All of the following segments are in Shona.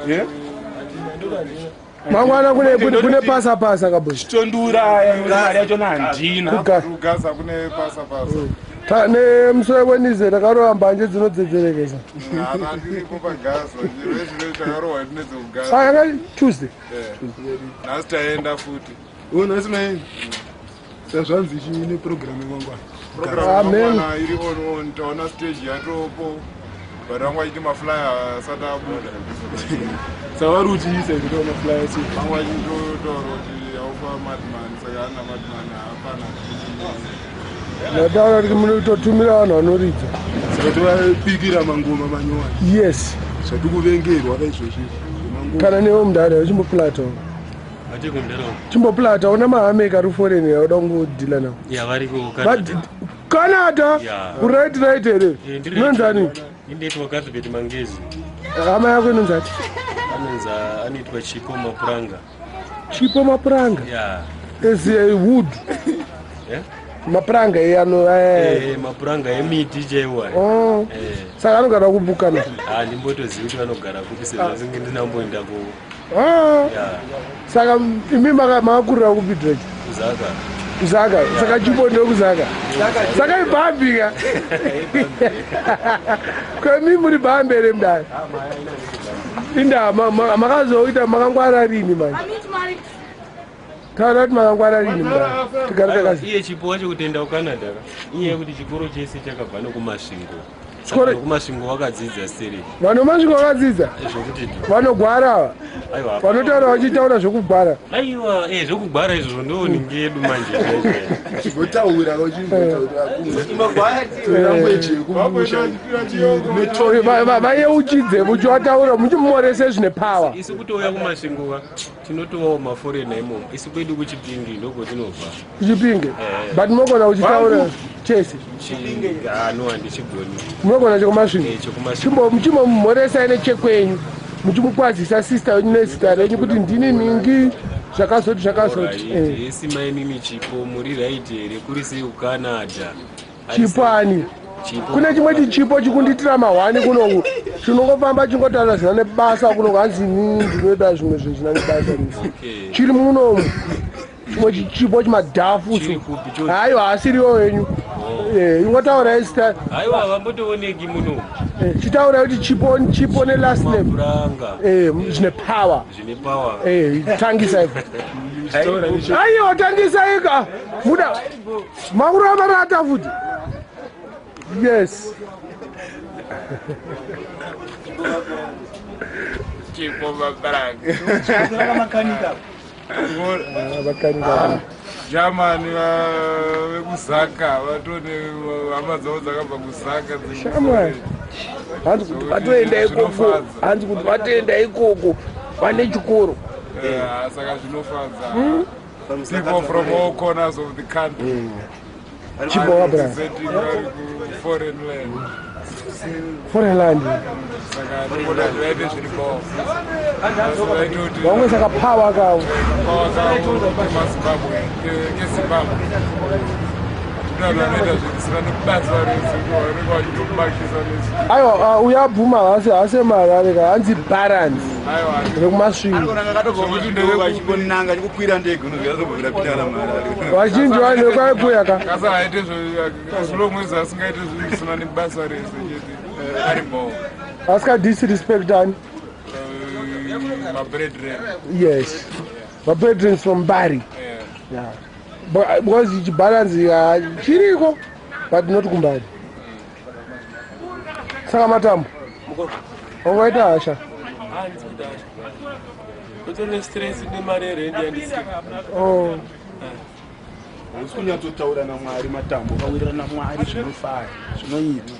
Eh? Mangwana kune pasa pasa kaboy. Chitondiuraya mari yacho handina. Kugaza kune pasa pasa. Ta ne musoro wenize takarova mbanje dzinodzedzerekesa. Hana tiripo pagaza. Zviro takarohwa tinedzekugaza. Ah, yanga Tuesday. Nhasi taenda futi. Oh, nhasi maenda. Sazvanzi chine program yemangwana. Program yemangwana iri on on taona stage yatopo. But vanga vachiti maflyer asati abuda. Saka vari kuchiisa here taona flyer sei? Vanga vachitotaura kuti haufa madman saka ana madman hapana. Ndataura kuti munototumira vanhu vanoridza. Saka tovabikira mangoma manyowani. Yes. Zvatikuvengerwa kaizvozvi. Kana newe mudhara uchimboplata. Chimboplata una mahameka ari foreign yauda kungodhila nawo. Yeah, variko Canada. Canada? Yeah. Right right here. Eh, Inonzani? Indoitwa Cuthbert Mangezi. Hama yako inonzati? Anonza anoitwa Chipo Mapuranga. Chipo Mapuranga? Yeah. As a wood. Yeah? Mapuranga ano eh. Eh, mapuranga emiti chaiwo. Oh. Eh. Saka anogara kubukana. Ah, ndimbotozivi kuti vanogara kupi sezvo singe ndinamboenda ku Ah. Yeah. Saka imi makakurira kupi Drake? Kuzaka. Kuzaka. Saka chipo ndokuzaka. Saka ibhambi ka. Ko imi muri bhambi here mudare? Inda makazoita makangwara rini manje? Taura kuti makangwara rini mudare? Tigare takazi. Iye chipo wacho kutoenda kuCanada ka. Inyaya yekuti chikoro chese chakabva nokuMasvingo. Chikoro kuMasvingo wakadzidza seri. Vanhu Masvingo vakadzidza? Zvokuti Vanogwara ava. Aiwa. Vanotaura vachitaura zvekugwara. Aiwa, eh zvekugwara izvozvo ndoningi yedu manje. Chigotaura uchimbotaura Vayeuchidze muchiwataura muchimumorese zvine power. Isu kutouya kuMasvingo ka tinotovawo maforena imomo. Isu kwedu kuChipinge ndokotinobva. Kuchipinge. But munogona kuchitaura chese. No, handichigoni. Munogona chekuMasvingo. ChekuMasvingo. Muchimomhoresai nechekwenyu. Muchimukwazisa sister wenyu nezita renyu kuti ndini ningi zvakazoti zvakazoti. Esi mainini Chipo muri right here kuri sei kuCanada? Chipo ani? Kune chimwe chichipo chikundiitira mahwani kunoku chinongofamba chingotaura zvina nebasa kunoku hanzi inini ndinoita zvimwe zvinhu zvina nebasa rese. Chiri munomu chimwe chichipo chimadhafu haiwa asiriwo wenyu. Ingotaurai zita. Haiwa vambotooneki muno. Chitaurai kuti chipo chipo ne last name. Zvine power. Zvine power. Tangisa ivo. Aiwa tangisa ika. Muda makuramba rata futi. Yes. Chipo Mapuranga. Makanika. Germany vekuzaka vatone hama dzavo dzakabva kuzaka. Shamwari. Hanzi kuti vatoenda ikoko. Hanzi kuti vatoenda ikoko. Vane chikoro. Saka zvinofadza. People from all corners of the country. Chipo Mapuranga. Representing vari ku-foreign land. Foreign land. Saka ndinoda kuti vaite zviri bho. Vamwe saka power kavo. Power kavo kemaZimbabwe, keZimbabwe. Tinoda vanoita zvisina nebasa rese vanenge vachitomakisa nesu. Aiwa uyabvuma hasi hasi marare ka hanzi balance. Rekumasvingo. Vachikonanga chikukwira ndege unozviratobvira pitana mharare. Vazhinji vanhu vekwaikuya ka. Kasi haite as long as asingaite zvinhu zvisina nebasa rese chete ari bho. Asika disrespect ani? Mabrethren. Yes. Mabrethren from Bari. Yeah. But because chibalance chiriko but not kumbari. Saka matambo. Wangaita hasha. Kutone stress nemari yerendi yandisina. Oh. Hausi kunyatsotaura naMwari matambo, ukawirirana naMwari zvinofaya, zvinoita.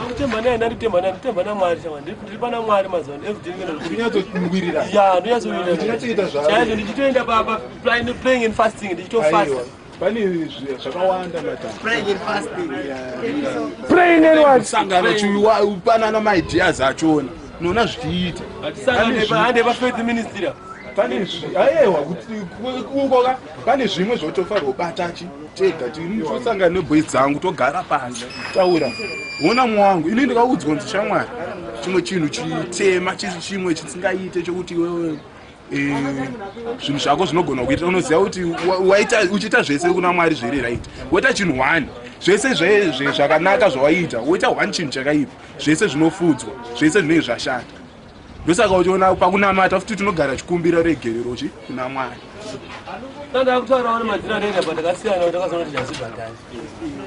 Kutemba naye ndaritemba naye nditemba naMwari chama ndiri pana Mwari mazuva ano everyday ndinoenda Kunyatsowirirana. Ya ndonyatsowirirana. Uchinyatsoita zvaari. Chaizvo ndichitoenda pa pa praying and fasting ndichitofasta. Aiwa, pane zvakawanda matambo. Praying and fasting. Praying and what? Kusangana uchipanana maideas achona. Unoona zvichiita. Hatisangane pa hande pa faith ministry. Pane ayewa kuti ukoka pane zvimwe zvotofanirwa kubata chi tega tinosangana neboys dzangu togara pasi taura wona mwe wangu ini ndikaudzwa kunzi shamwari chimwe chinhu chitema chisi chimwe chisingaite chokuti iwewe eh, zvinhu zvako zvinogona kuita unoziva kuti waita uchiita zvese kuna mwari zviri right woita chinhu one zvese zvakanaka zvawaita woita one chinhu chakaipa zvese zvinofudzwa zvese zvinenge zvashata ndosaka uchiona pakunamata futi tinogara chikumbira regerero chi kuna mwari ndakutaura wani madziro anoenda pa ndakasiyana ndakazoona kuti hazvibhadhari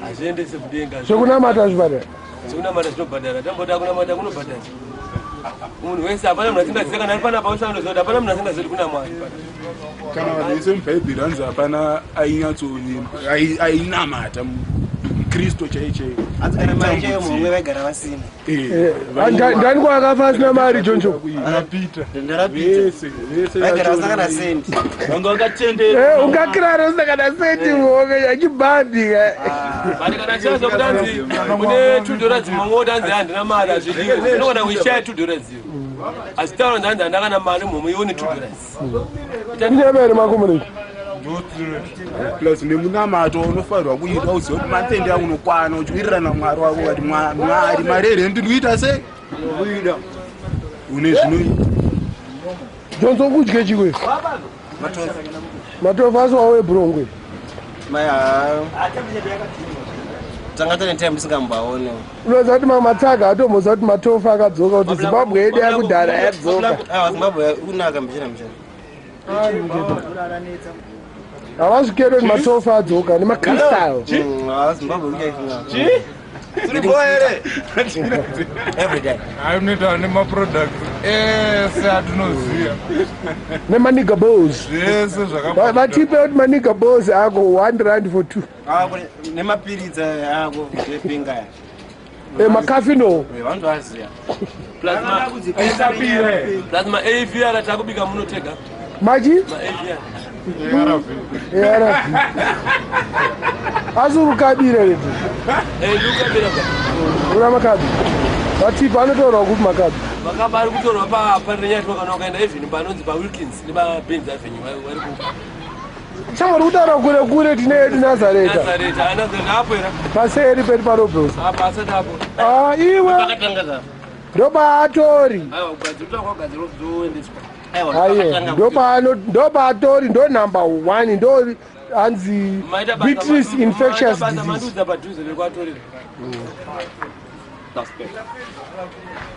hazviendese kudenga zvekunamata hazvibhadhari zvekunamata zvinobhadhara tamboda kunamata kunobhadhara munhu wese hapana munhu asingazive kana ari panapa wese anoziva kuti hapana munhu asingazive kuti kuna mwari kana vanhu vese mubhaibheri hanzi hapana ainyatso ainamata mukristu chaiye chaiye mumwe vaigara vasina eh, ndani kwaakafa asina mari jonjo eh, ungakirara usina kana sendi muoke achibhandi kana chazokutanzi une $2 mumwe wotanzi handina mari hazvidiwi unogona kuishaya $2 iyo asi taura ndanzi handina kana mari mumwe iwe une $2 Inyama makomuniti. Plus nemunamato unofanirwa kuita uzive kuti matende aunokwana uchiwirirana mwari wako kati mwari mari here ndinoita sei une zvinoita Jonso kudye chikwe. Matofu asi wawe brongwe. Mai haa. Tanga tane time tisingambaone. Unoziva kuti mamatsaga atomboziva kuti matofu akadzoka kuti Zimbabwe yedu yakudhara yadzoka. Aiwa Zimbabwe kunaka mbichana mbichana. Havazvikere kuti matofu adzoka nemakristyle. Zimbabwe kuchaifunga. Every day. Hayi unoita nemaproducts ese atinoziva. Nemaniga balls. Zvese zvakabva. Vatipe kuti maniga balls ako 1 rand for 2. Ako nemapiritsi ako epinga ya. Eh makafino. Vantu vaziya. Plasma. Plasma AVR takubika muno tega. Machi? Ma AVR. ARV. ARV. Asi urukabira retu. Eh ndukabira ba. Ura makabi. Vatipa anotorwa kupi makabi? Makabi ari kutorwa pa Parirenyatwa kana ukaenda even panonzi pa Wilkins neba Benz Avenue vari ku Shamwari kutaura kure kure tine yedu Nazareta. Nazareta, ah, Nazareta apo era. Paseri pedu parobros. Apa asati apo. Ah, iwe. Pakatanga ka. Ndopaatori. Aiwa kugadzirwa kwagadzirwa kuzoendeswa. Aiwa ndopaano ndopaatori ndo number 1 ndo hanzi Beatrice infectious disease. Mandiudza padhuze nekwatorera.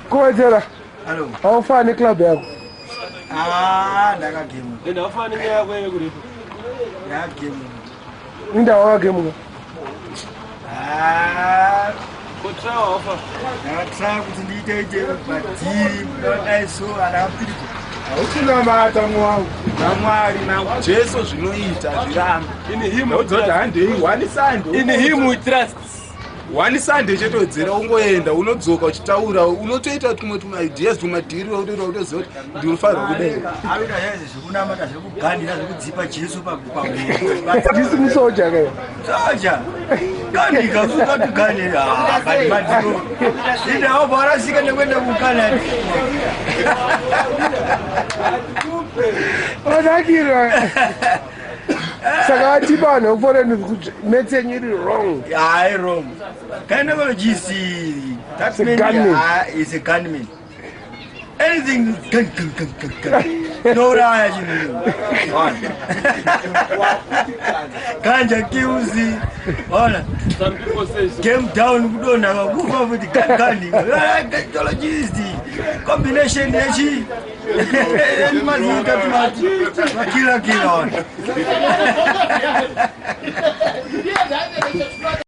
Kuwedzera. Haufani club yako. Ah, ndakagemu. Ende haufani nyaya yako yekuripa. Ndakagemu. Inda wakagemuka. Ah. Kotrawa haufa. Ndakatraya kuti ndiite ite madhiri dai so andakapirika. Haukunamata mwangu naMwari naJesu zvinoita zvirambe. In him we trust. Handei one Sunday. In him we trust. One Sunday chetodzera ungoenda unodzoka uchitaura unotoita tumwe tumaideas tumadhiri utoita utoziva kuti ndinofanirwa kudai. Anoita zvese zvekunamata zvekugandira zvekudzipa Jesu Jesu musoja ke. Soja. Gandika usingati Ah, but madhiro. Inde hapo arasika nekuenda kukanani. Onakira. Saka atipa vanhu vekuforeign kuti maths yenyu iri wrong. Hayi wrong. Gynecologist, that It's a man gunman. is a gunman. Anything gun gun gun gun gun. Nouraya chinhu. One. Ganja kills. Ona. Some people say so. Game down kudonha kakufa futi gun gun. Gynecologist. Combination yechi. Mazita tumati. Makila kila ona.